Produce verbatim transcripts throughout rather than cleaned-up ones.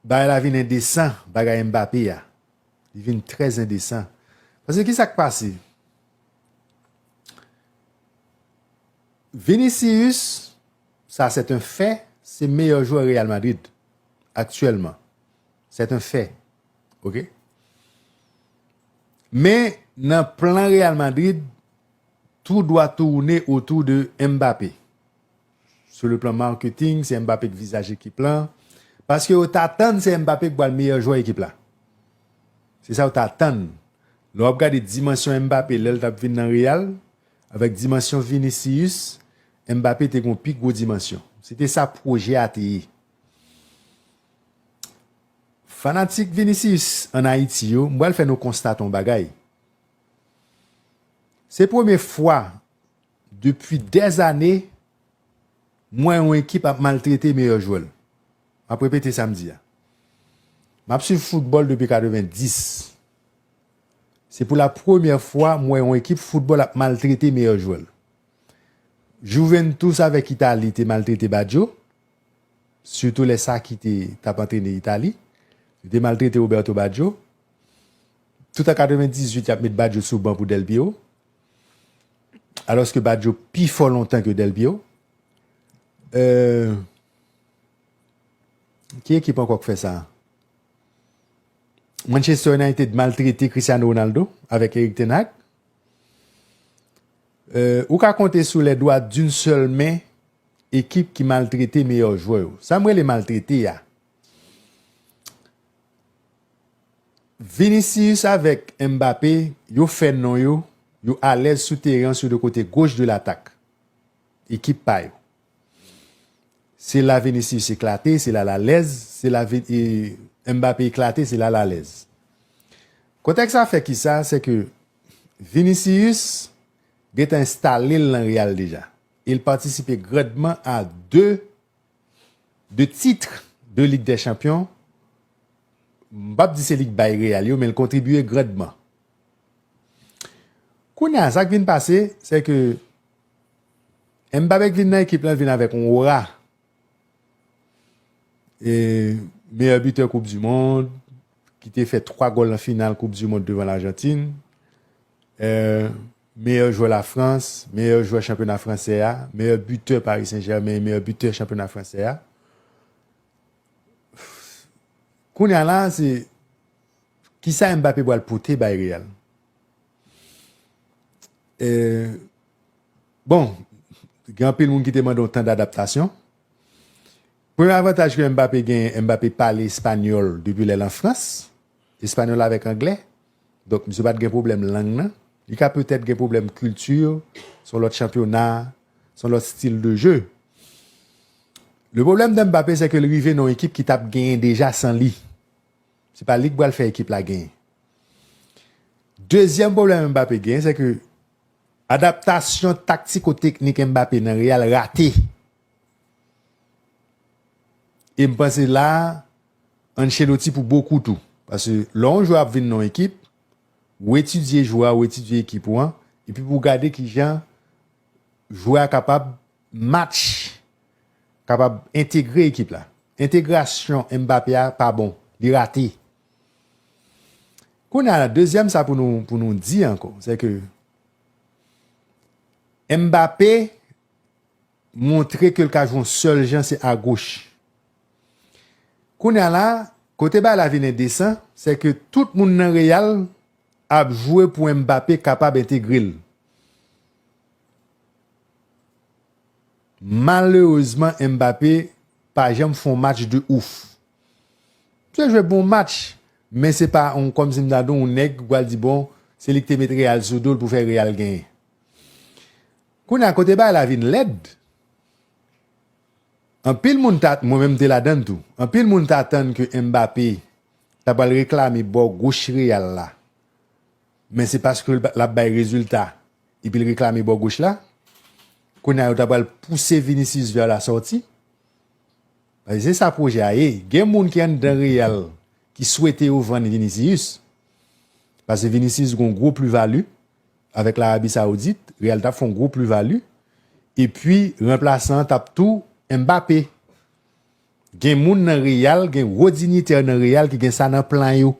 bagay la vin endesan, bagay Mbappé a. Li vin trè endesan. Paske ki sa k pase? Vinicius, sa se yon fè, se meyè jwè Real Madrid aktyèlman. Se yon fè. Oke? Men nan plan Real Madrid, tout dwa tounen otou de Mbappé. Sou le plan marketing, se Mbappé k vizaj ekip lan. Paske yo t atann se Mbappé k pral meyè jwè ekip la. Se sa yo t atann. Lè w ap gade dimansyon Mbappé lè l t ap vin nan Real, avèk dimansyon Vinicius, Mbappé te gon pi gwo dimansyon. Se te sa pwojè a te ye. Fanatik Vinicius ann Ayiti yo, m pral fè nou konstate yon bagay. Se premye fwa depi dèzane, m wè yon ekip ap maltrete meyè jwè l. M ap repete sa m di a. M ap swiv foutbòl depi katrevenndis. Se pou la premyè fwa m wè yon ekip foutbòl ap maltrete meyè jwè l. Juventus avèk Itali te maltrete Baggio, sitou lè Sacchi te t ap antrene Itali. Yo te maltrete Roberto Baggio. Tout an katrevendizuit, y ap met Baggio sou ban pou Del Piero. Alòske Baggio pi fò lontan ke Del Piero. Euh, ki ekip ankò k fè sa? Manchester United maltrete Cristiano Ronaldo avèk Erik Ten Hag. Euh, ou ka konte sou les doigts d'une seule main ekip ki maltrete meyè jwè yo. Sa m rele maltrete a. Vinicius avèk Mbappé, yo fè non yo, yo alèz sou teren an sou de kote goch de latak. Ekip pa yo. Se la Vinicius eklate, se la l alèz, se la Vi- e, Mbappé eklate, se la l alèz. Kontèks la fè ki sa, se ke Vinicius gentan enstale l nan Real deja. E l patisipe grandman a de, de titres de Ligue des Champions. M p ap di se li k bay Real yo, men l kontribiye grandman. Kounye a, sa k vin pase, se ke Mbappé k vin nan ekip lan vin avèk yon ora. E meyè bitè Koup di Mond, ki te fè twa gòl nan final Koup di Mond devan Lajantin. Euh, meyè jwè Lafrans, meyè jwè chanpyona fransè a, meyè bitè Paris Saint-Germain, meyè bitè chanpyona fransè a. Kounye a la, se kisa Mbappé pral pote bay Real? Euh, bon, gen anpil moun ki te mande yon tan dadaptasyon. Premye avantaj ke Mbappé gen, Mbappé pale espanyòl depi lè l an Frans. Espanyòl avèk anglè. Donk, misye pa t gen pwoblèm lang nan. Li ka petèt gen pwoblèm kilti, se yon lòt chanpyona, se yon lòt stil de jeu. Le pwoblèm de Mbappé, se ke l rive nan yon ekip ki t ap genyen deja san li. Se pa li k pral fè ekip la genyen. Dezyèm pwoblèm Mbappé genyen, se ke adaptasyon taktiko-teknik Mbappé nan Real rate. E m panse la, Ancelotti pou bokou tou. Paske lè yon jwè ap vin nan yon ekip, ou etidye jwè a, ou etidye ekip ou an, epi pou w gade kijan jwè a kapab match, kapab entegre ekip la. Entegrasyon Mbappé a pa bon, li rate. Kounye a, dezyèm sa pou nou, pou nou di ankò, se ke Mbappé montre ke l ka jwe yon sèl jan, se agoch. Kounye a la, kote bagay la vin endesan, se ke tout moun nan Real ap jwe pou Mbappé kapab entegre l. Malerezman, Mbappé pa janm fè yon match de ouf. Misye jwe bon match, men se pa yon, kòmsi m ta di w, yon nèg ou pral di, bon, se li ki te met Real sou do l pou fè Real genyen. Kounye a, kote bagay la vin lèd, anpil moun ta, mwen menm m te ladann tou, anpil moun t atann ke Mbappé ta pral reklame bò goch Real la. Men se paske l ap bay rezilta, epi l reklame bò goch la. Kounye a, yo ta pral pouse Vinicius vers la sortie. Paske se sa pwojè a ye. Gen moun ki anndan Real ki swete yo vann Vinicius. Paske Vinicius gon gwo pli vali avèk Larabi Sawoudit. Real t ap fè yon gwo pli vali. Epi, ranplasan an t ap tou Mbappé. Gen moun nan Real, gen gwo dinyitè nan Real ki gen sa nan plan yo.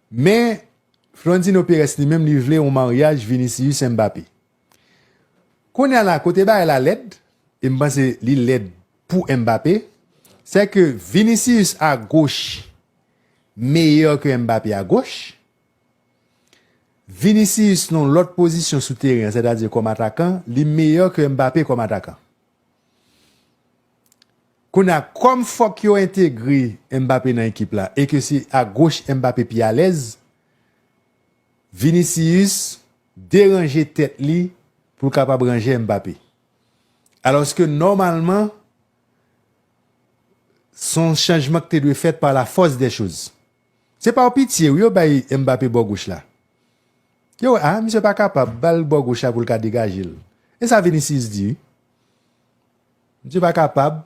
Men, Florentino Perez li menm, li vle yon maryaj Vinicius Mbappé. Kounye a la, kote bagay la lèd, e m panse li lèd pou Mbappé, se ke Vinicius a goch meyè ke Mbappé a goch. Vinicius nan lòt pozisyon sou teren, sètadi kòm atakan, li meyè ke Mbappé kòm atakan. Kounye a, kòm fòk yo entegre Mbappé nan ekip la, e ke se a goch Mbappé pi alèz, Vinicius deranje tèt li pou l kapab ranje Mbappé. Alòske nòmalman, se yon chanjman ki te dwe fèt pa la fòs dè choz. Se pa yon pitye, wi, yo bay Mbappé bò goch la. Yo, a, misye pa kapab, ba l bò goch la pou l ka degaje l. E sa Vinicius di, wi. Misye pa kapab,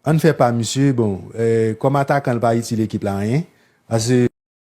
ann fè pa misye, bon, eh, kòm atakan, l pa itil ekip la anyen, paske